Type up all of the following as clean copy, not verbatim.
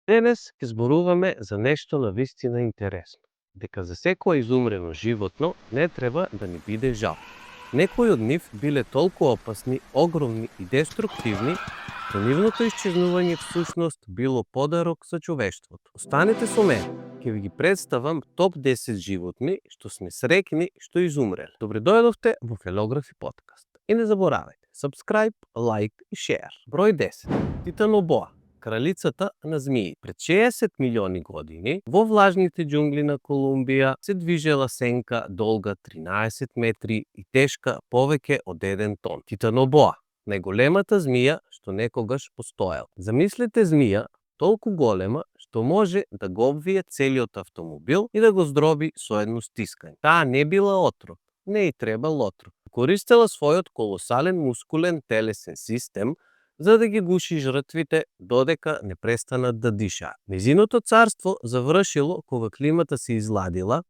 Денес ќе зборуваме за нешто навистина интересно. Дека за секој изумрено животно не треба да ни биде жал. Некои од нив биле толку опасни, огромни и деструктивни, што нивното исчезнување всушност било подарок за човештвото. Останете со мене, ќе ви ги представам топ 10 животни што сме среќни што изумреле. Добре дојдовте во Фелографи подкаст. И не заборавајте, subscribe, like и share. Број 10. Титанобоа, кралицата на змии. Пред 60 милиони години, во влажните џунгли на Колумбија се движела сенка долга 13 метри и тешка повеќе од 1 тон. Титанобоа, најголемата змија што некогаш постоел. Замислете змија толку голема што може да го обвие целиот автомобил и да го здроби со едно стискање. Таа не била отров, не и требал отров. Користела својот колосален мускулен телесен систем за да ги гуши жртвите додека не престанат да дишаат. Незиното царство завршило кога климата се изладила.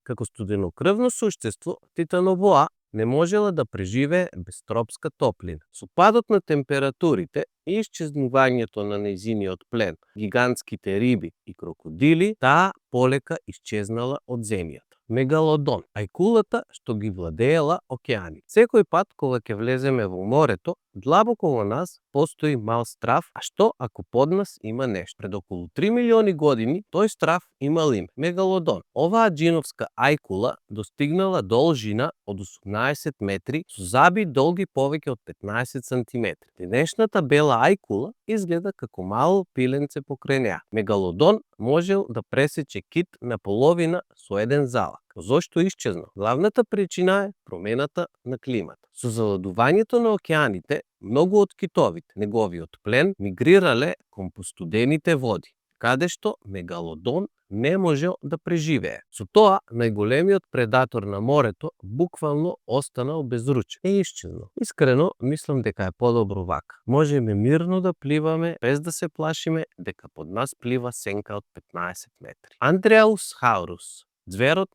Како студенокрвно суштество, Титанобоа не можела да преживее без тропска топлина. Со падот на температурите и исчезнувањето на нејзиниот плен, гигантските риби и крокодили, таа полека исчезнала од земјата. Мегалодон, ајкулата што ги владеела океани. Секој пат кога ќе влеземе во морето, длабоко во нас постои мал страв, а што ако под нас има нешто? Пред околу 3 милиони години тој страв имал име мегалодон. Оваа џиновска ајкула достигнала должина од 18 метри со заби долги повеќе од 15 сантиметри. Денешната бела ајкула изгледа како мало пиленце покрај неа. Мегалодон можел да пресече кит на половина со еден залак. Зошто исчезнал? Главната причина е промената на климата. Со заладувањето на океаните, многу од китовите, неговиот плен, мигрирале кон постудените води, каде што мегалодон не можел да преживее. Со тоа, најголемиот предатор на морето буквално останал без руче и исчезнал. Искрено, мислам дека е подобро вака. Можеме мирно да пливаме без да се плашиме дека под нас плива сенка од 15 метри. Андреаусхаурус, зверот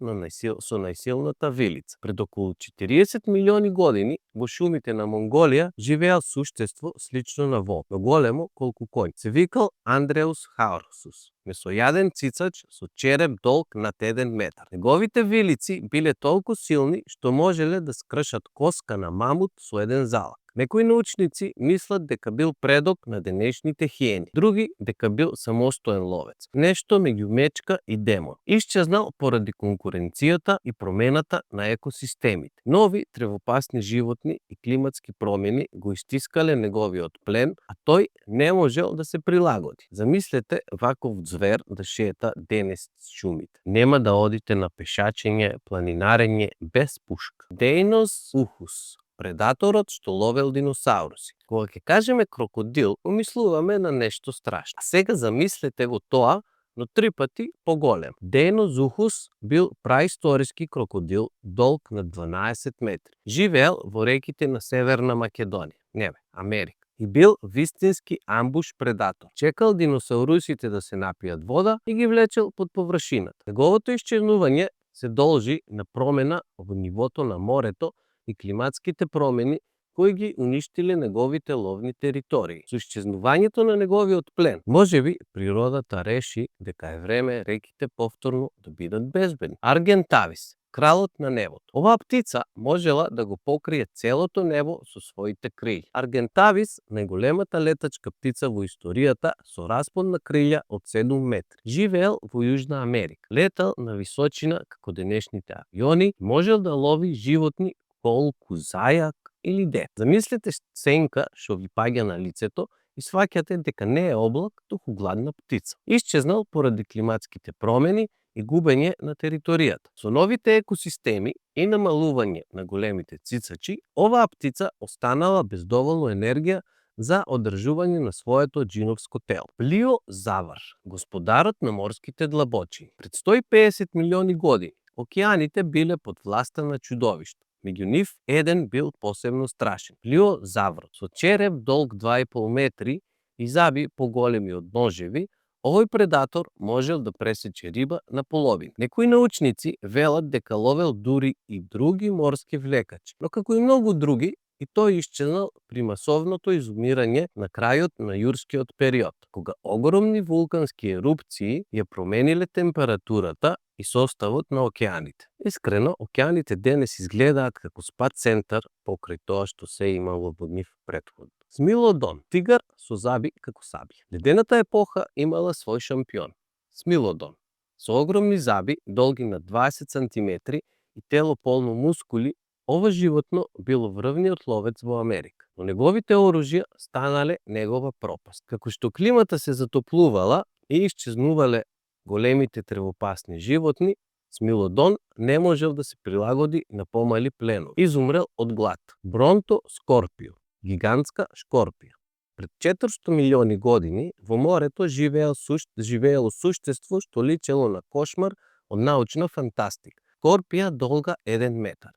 со најсилната вилица. Пред околу 40 милиони години во шумите на Монголија живеел суштество слично на волк, но големо колку коњ. Се викал Андреаусхаурус, месојаден цицач со череп долг над 1 метар. Неговите вилици биле толку силни што можеле да скршат коска на мамут со еден залак. Некои научници мислат дека бил предок на денешните хиени, други дека бил самостоен ловец, нешто меѓу мечка и демон. Исчезнал поради конкуренцијата и промената на екосистемите. Нови тревопасни животни и климатски промени го истискале неговиот плен, а тој не можел да се прилагоди. Замислете ваков звер да шета денес шумите. Нема да одите на пешачење, планинарење без пушка. Дејносухус, предаторот што ловел диносауруси. Кога ќе кажеме крокодил, помислуваме на нешто страшно. А сега замислете го тоа, но 3 пати поголем. Дејнозухус бил праисториски крокодил долг на 12 метри. Живеел во реките на Северна Македонија, Америка. И бил вистински амбуш предатор. Чекал диносаурусите да се напијат вода и ги влечел под површината. Неговото исчезнување се должи на промена во нивото на морето и климатските промени кои ги уништиле неговите ловни територии. Со исчезнувањето на неговиот плен, можеби природата реши дека е време реките повторно да бидат безбедни. Аргентавис, кралот на небото. Оваа птица можела да го покрие целото небо со своите крилја. Аргентавис, најголемата летачка птица во историјата со распон на крилја од 7 метри. Живеел во Јужна Америка. Летал на височина како денешните авиони, можел да лови животни колку зајак или дет. Замислете сенка што ви паѓа на лицето и сваќате дека не е облак, туку гладна птица. Исчезнал поради климатските промени и губење на територијата. Со новите екосистеми и намалување на големите цицачи, оваа птица останала без доволно енергија за одржување на своето џиновско тело. Плиозавар, господарот на морските длабочини. Пред 150 милиони години океаните биле под власта на чудовишта. Меѓу нив еден бил посебно страшен. Плиозавр со череп долг 2,5 метри и заби поголеми од ножеви, овој предатор можел да пресече риба на половина. Некои научници велат дека ловел дури и други морски влекачи, но како и многу други, и тој исчезнал при масовното изумирање на крајот на јурскиот период, кога огромни вулкански ерупции ја промениле температурата и составот на океаните. Искрено, океаните денес изгледаат како спа центар покрај тоа што се имало во нив претходно. Смилодон, тигар со заби како саблја. Ледената епоха имала свој шампион, Смилодон, со огромни заби, долги на 20 сантиметри и тело полно мускули. Ова животно било врвниот ловец во Америка, но неговите оружја станале негова пропаст. Како што климата се затоплувала и исчезнувале големите тревопасни животни, Смилодон не можел да се прилагоди на помали пленови. Изумрел од глад. Бронто скорпио, гигантска шкорпија. Пред 400 милиони години во морето живеело суштество што личело на кошмар од научна фантастика. Скорпија долга 1 метар.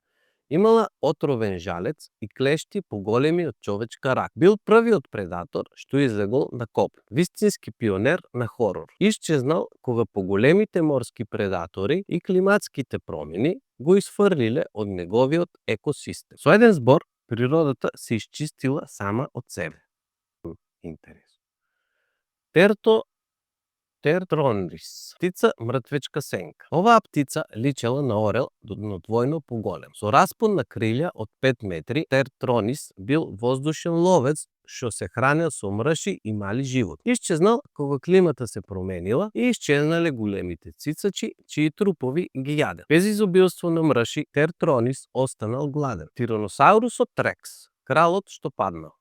Имала отровен жалец и клешти поголеми од човечка рака. Бил првиот предатор што излегол на копно. Вистински пионер на хорор. Исчезнал кога поголемите морски предатори и климатските промени го изфрлиле од неговиот екосистем. Со еден збор, природата се исчистила сама од себе. Интересно. Тертронис, птица мртвечка сенка. Оваа птица личела на орел, но двојно поголем. Со распон на крилја од 5 метри, Тертронис бил воздушен ловец што се хранел со мрши и мали животни. Исчезнал кога климата се променила и исчезнале големите цицачи, чии трупови ги јадел. Без изобилство на мрши, Тертронис останал гладен. Тираносаурусот Рекс, кралот што паднал.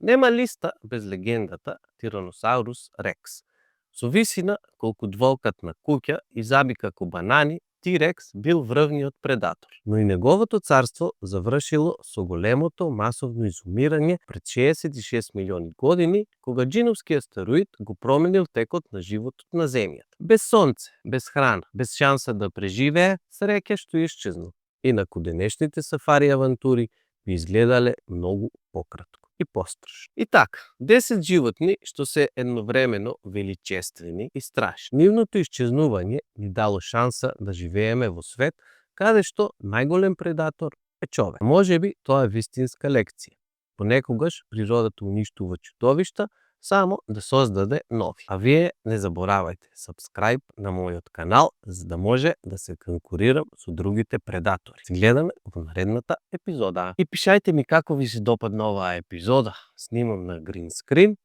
Нема листа без легендата Тираносаурус Рекс. Со висина колку дволкат на куќа и заби како банани, Тирекс бил врвниот предатор. Но и неговото царство завршило со големото масовно изумирање пред 66 милиони години, кога Джиновски астероид го променил текот на животот на Земјата. Без сонце, без храна, без шанса да преживее, среќа што исчезнал. Инаку денешните сафари авантури би изгледале многу пократко и пострашно. И така, 10 животни што се едновремено величествени и страшни. Нивното исчезнување ни дало шанса да живееме во свет каде што најголем предатор е човек. Можеби тоа е вистинска лекција. Понекогаш природата уништува чудовишта само да создаде нови. А вие не заборавајте subscribe на мојот канал, за да може да се конкурирам со другите предатори. Се гледаме во наредната епизода. И пишајте ми како ви се допадна оваа епизода. Снимам на green screen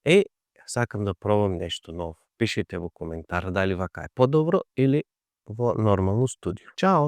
и сакам да пробам нешто ново. Пишете во коментар дали вака е подобро или во нормално студио. Чао!